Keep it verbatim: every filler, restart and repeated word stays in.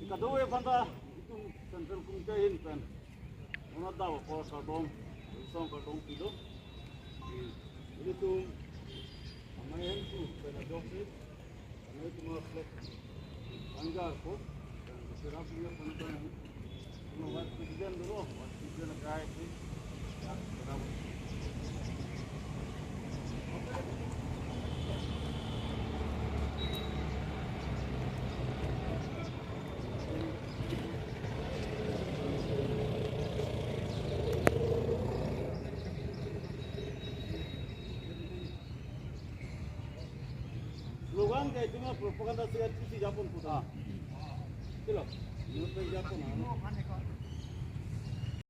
Kadokave aphanta itum Central Committee ahin pen, unat dau apor kardom, song kardom pilo. Ilitum amei ahin tu pen ajoksi, amei atum a-flag angar ko, pen sirap niya pen pen, pen Vice President dolo, Vice President akai si, ya, sirap. Slogan ke cuma propaganda sih, itu sih Japun putar. Kilo, menurut saya Japun, ah.